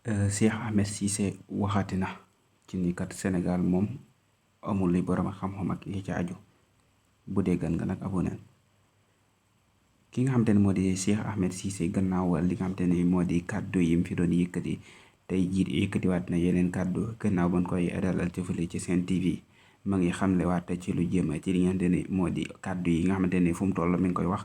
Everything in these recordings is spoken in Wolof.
Cheikh Ahmed Cissé waxati na ci ni kat Sénégal moom amul li borom xam-xam ak yi ci aju bu dee gan nga nag abonné ki nga xamante ne moo di Cheikh Ahmed Cissé gannaaw li nga xamante ne moo di kàddu yi mu fi doon yëkkati tey jii yëkkatiwaat na yeneen kàddu gannaaw ba ñu koy dalal ci fële ci Sen TV ma ngi xamlewaat ci lu jëm ci li nga xamante ne moo di kàddu yi nga xamante ne fu mu toll mi ngi koy wax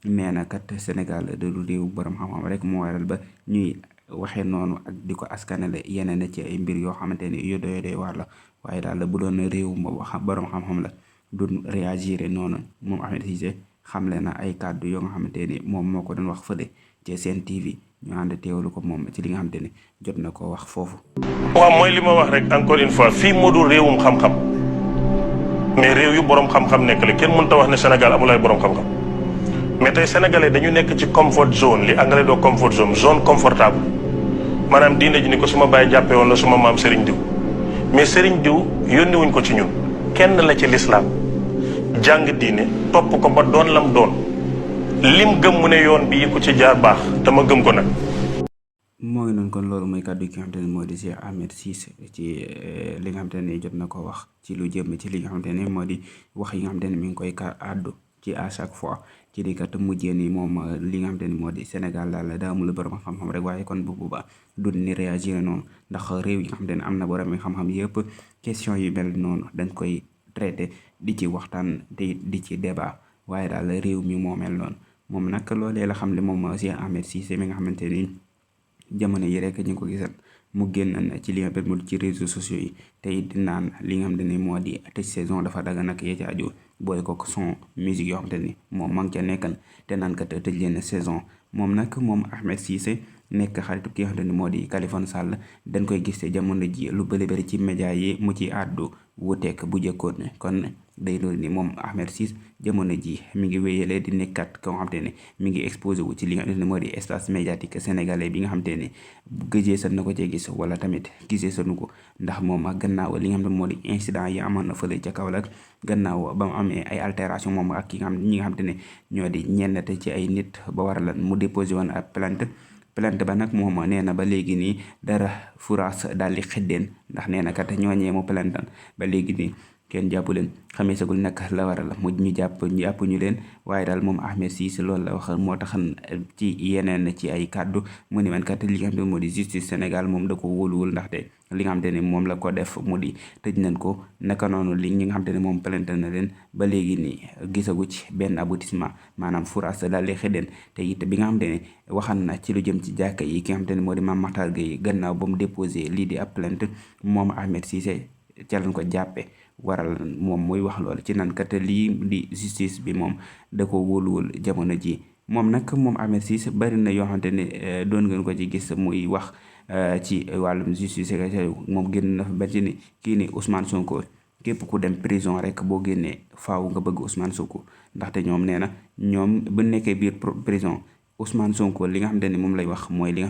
nee na kat Sénégal da du réew borom xam-xam rek moo waral ba ñuy waxee noonu ak di ko askanale yeneen ci ay mbir yoo xamante ni yu doy waar la waaye daal bu doon réew ma wax borom xam-xam la du réagir noonu moom Ahmed Cissé xamle na ay kàddu yoo nga xamante ni moom moo ko doon wax fële ci Sen TV ñu ànd teewlu ko moom ci li nga xamante ni jot na koo wax foofu. waaw mooy li ma wax rek encore une fois fii moo dul réewum xam-xam mais réew yu borom xam-xam nekk la kenn mënut a wax ne Sénégal amul ay borom xam-xam mais tey sénégalais dañu nekk ci comfort zone li anglais doo comfort zone zone confortable maanaam diine ji ni ko suma bàyyi jàppee woon la suma maam Serigne Diw mais Serigne Diw yónni wuñ ko ci ñun kenn la ci lislaam jàng diine topp ko ba doon lam doon lim gëm mu ne yoon bii ku ci jaar baax te ma gëm ko nag. moo ngi noonu kon loolu mooy kàddu ki nga xamante ne moo di Cheikh Ahmed Cissé ci li nga xamante ne jot na ko wax ci lu jëm ci li nga xamante ne moo di wax yi nga xamante ne mi ngi koy ka àddu ci à chaque fois ci di kat mujjee ni moom li nga xamante ni moo di Sénégal daal daa amul borom xam-xam rek waaye kon bu boobaa du ni réagir noonu ndax réew yi nga xamante ne am na borom xam-xam yëpp question yu mel noonu dañ koy traité di ci waxtaan di ci débat waaye daal réew mi moo mel noonu moom nag loolee la xam ne moom Cheikh Ahmed Cissé mi nga xamante ni jamono yi rek ñu ngi ko gisal mu génn ci li nga xamante ne ci réseaux sociaux yi tey di naan li nga xamante ni moo di tëj saison dafa daga nag yee ci aju boole ko son musique yoo xamante ni moom ma ngi ca nekkan te naan kat tëj leen saison moom nag moom Ahmed Cissé nekk xaritu ki nga xamante ni moo di Khalifa Sall dañ koy gis te jamono ji lu bëri ci média yi mu ci àddu wuuteeg bu jëkkoon kon day loolu ni moom Ahmed Cissé jamono ji mi ngi wéyalee di nekkat ko nga xamante ne mi ngi exposé wu ci li nga xamante ne moo di espace médiatique sénégalais bi nga xamante ne gëjee sa na ko cee gis wala tamit gisee sanu ko ndax moom ak gannaaw li nga xam ne moo di incident yi amoon na fële ca Kaolack gannaaw ba mu amee ay altération moom ak ki nga xam ñi nga xamante ne ñoo di ñennate ci ay nit ba waral mu déposé woon ab plainte ba nag moom nee na ba léegi nii dara furaas daal di xëddeen ndax nee na kat ñooñee mu plaintan ba léegi nii kenn jàppu leen xamee sagul nag la waral mu ñu jàpp ñu leen waaye daal moom Ahmed Cissé loolu la wax moo tax ci yeneen ci ay kàddu mu ne man kat li nga xam ne moo di justice Sénégal moom da ko wóoluwul ndaxte li nga xam te ne moom la ko def mu di tëj nañ ko naka noonu li ñi nga xam te ne moom plainte na leen ba léegi nii gisagu ci benn aboutissement maanaam furaas daal di xëddeen te it bi nga xam te ne waxan na ci lu jëm ci jàkka yi ki nga xam te ne moo di Mame Makhtar Gueye gannaaw ba mu déposé lii di ab plainte moom Ahmed Cissé ca lañ ko jàppe waral moom muy wax loolu ci nan kat lii di justice bi moom da ko wóoluwul jamono ji moom nag moom Ahmed Cissé bari na yoo xamante ne doon ngeen ko ci gis muy wax ci wàllum justice moom génn na fa ba ci ni kii ni Ousmane Sonko képp ku dem prison rek boo génnee faaw nga bëgg Ousmane Sonko ndaxte ñoom nee na ñoom bu nekkee biir prison Ousmane Sonko li nga xamante ne moom lay wax mooy li nga